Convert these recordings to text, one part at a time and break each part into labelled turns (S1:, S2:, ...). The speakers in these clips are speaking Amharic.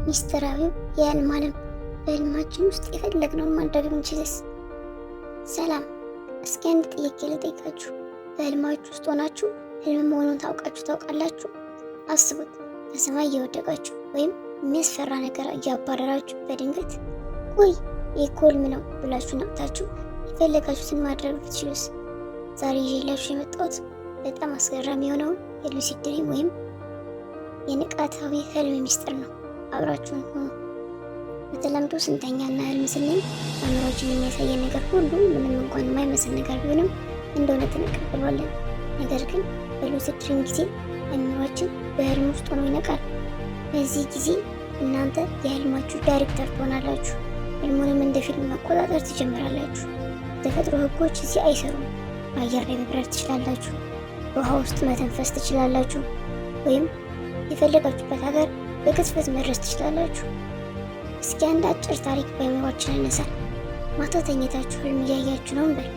S1: ሚስጥራዊው የህልም ዓለም፣ በህልማችን ውስጥ የፈለግነውን ማድረግ ብንችልስ? ሰላም፣ እስኪ አንድ ጥያቄ ልጠይቃችሁ። በህልማችሁ ውስጥ ሆናችሁ ህልም መሆኑን ታውቃችሁ ታውቃላችሁ? አስቡት፣ ከሰማይ እየወደቃችሁ ወይም የሚያስፈራ ነገር እያባረራችሁ በድንገት "ቆይ፣ ይህ እኮ ህልም ነው" ብላችሁ ነቅታችሁ የፈለጋችሁትን ማድረግ ብትችሉስ? ዛሬ ይዤላችሁ የመጣሁት በጣም አስገራሚ የሆነውን የ lucid dream ወይም የንቃታዊ ህልም ሚስጥር ነው። አብራችሁን ሁኑ። በተለምዶ ስንተኛና ህልም ስናይ አእምሯችን የሚያሳየን ነገር ሁሉ ምንም እንኳን የማይመስል ነገር ቢሆንም እንደ እውነት እንቀበለዋለን። ነገር ግን በ lucid dream ጊዜ አእምሯችን በህልም ውስጥ ሆኖ ይነቃል። በዚህ ጊዜ እናንተ የህልማችሁ ዳይሬክተር ትሆናላችሁ። ህልሙንም እንደ ፊልም መቆጣጠር ትጀምራላችሁ። የተፈጥሮ ህጎች እዚህ አይሰሩም። በአየር ላይ መብረር ትችላላችሁ። በውሃ ውስጥ መተንፈስ ትችላላችሁ። ወይም የፈለጋችሁበት ሀገር በቅጽበት መድረስ ትችላላችሁ። እስኪ አንድ አጭር ታሪክ በአእምሯችን እንሳል። ማታ ተኝታችሁ ህልም እያያችሁ ነው እንበል።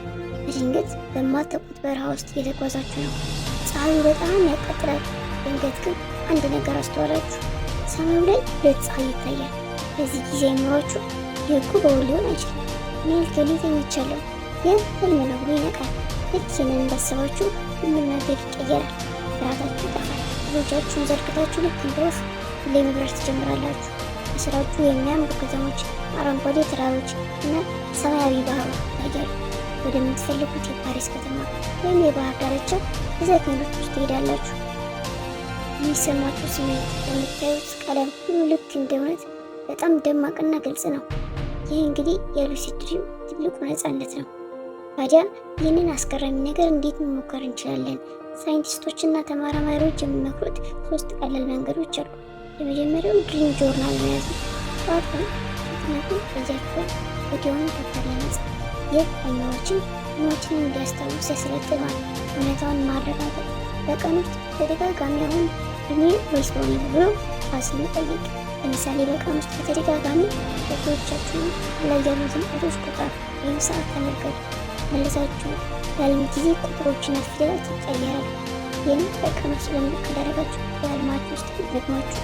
S1: በድንገት በማታውቁት በረሃ ውስጥ እየተጓዛችሁ ነው። ፀሐዩ በጣም ያቃጥላል። ድንገት ግን አንድ ነገር አስተዋላችሁ። ሰማዩ ላይ ሁለት ፀሐይ ይታያል። በዚህ ጊዜ አእምሯችሁ "ይህ እኮ በውን ሊሆን አይችልም፣ እኔ አልጋዬ ተኝቻለሁ፣ ይህ ህልም ነው" ብሎ ይነቃል። ልክ ይህንን እንዳሰባችሁ ሁሉም ነገር ይቀየራል። ፍርሃታችሁ ይጠፋል። እግሮቻችሁን ዘርግታችሁ ልክ እንደ ወፍ ሁሌ መብረር ትጀምራላችሁ። በስራችሁ የሚያምሩ ከተሞች፣ አረንጓዴ ተራሮች እና ሰማያዊ ባህር ይታያሉ። ወደምትፈልጉት የፓሪስ ከተማ ወይም የባህር ዳርቻ በሰከንዶች ውስጥ ትሄዳላችሁ። የሚሰማችሁ ስሜት፣ የምታዩት ቀለም ሁሉ ልክ እንደ እውነት በጣም ደማቅና ግልጽ ነው። ይህ እንግዲህ የ lucid dream ትልቁ ነፃነት ነው። ታዲያ ይህንን አስገራሚ ነገር እንዴት መሞከር እንችላለን? ሳይንቲስቶችና ተመራማሪዎች የሚመክሩት ሶስት ቀላል መንገዶች አሉ። የመጀመሪያው dream journal መያዝ ነው። ጠዋት ላይ ስትነቁ በእጃችሁ ወዲያውኑ ደብተር ላይ መጻፍ። ይህ አእምሯችን ህልማችንን እንዲያስታውስ ያሰለጥነዋል። እውነታውን ማረጋገጥ፣ በቀን ውስጥ በተደጋጋሚ "አሁን ህልሜ ወይስ በእውኔ ነው?" ብሎ ራስን መጠየቅ። ለምሳሌ በቀን ውስጥ በተደጋጋሚ በእጆቻችሁ ላይ ያሉትን ጣቶች ቁጠሩ ወይም ሰዓት ተመልከቱ። መልሳችሁ በህልም ጊዜ ቁጥሮችና ፊደላት ይቀየራሉ። ይህም በቀን ውስጥ ልምድ ካደረጋችሁ በህልማችሁ ውስጥ ደግማችሁ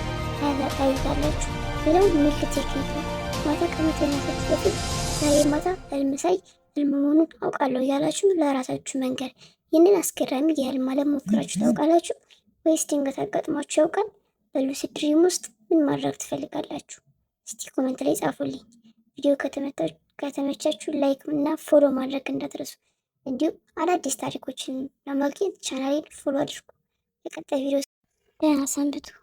S1: ታዩታላችሁ። ሌላው milk technique ነው። ማታ ከመተኛታችሁ በፊት "ዛሬ ማታ ህልም ሳይ ህልም መሆኑን አውቃለሁ" እያላችሁ ለራሳችሁ መንገር። ይህንን አስገራሚ የህልም ዓለም ሞክራችሁ ታውቃላችሁ ወይስ ድንገት አጋጥሟችሁ ያውቃል? በ lucid dream ውስጥ ምን ማድረግ ትፈልጋላችሁ? እስቲ comment ላይ ጻፉልኝ። ቪዲዮ ከተመቻችሁ like እና follow ማድረግ እንዳትረሱ። እንዲሁም አዳዲስ ታሪኮችን ለማግኘት ቻናሌን follow አድርጉ። በቀጣይ ቪዲዮ ደህና ሰንብቱ።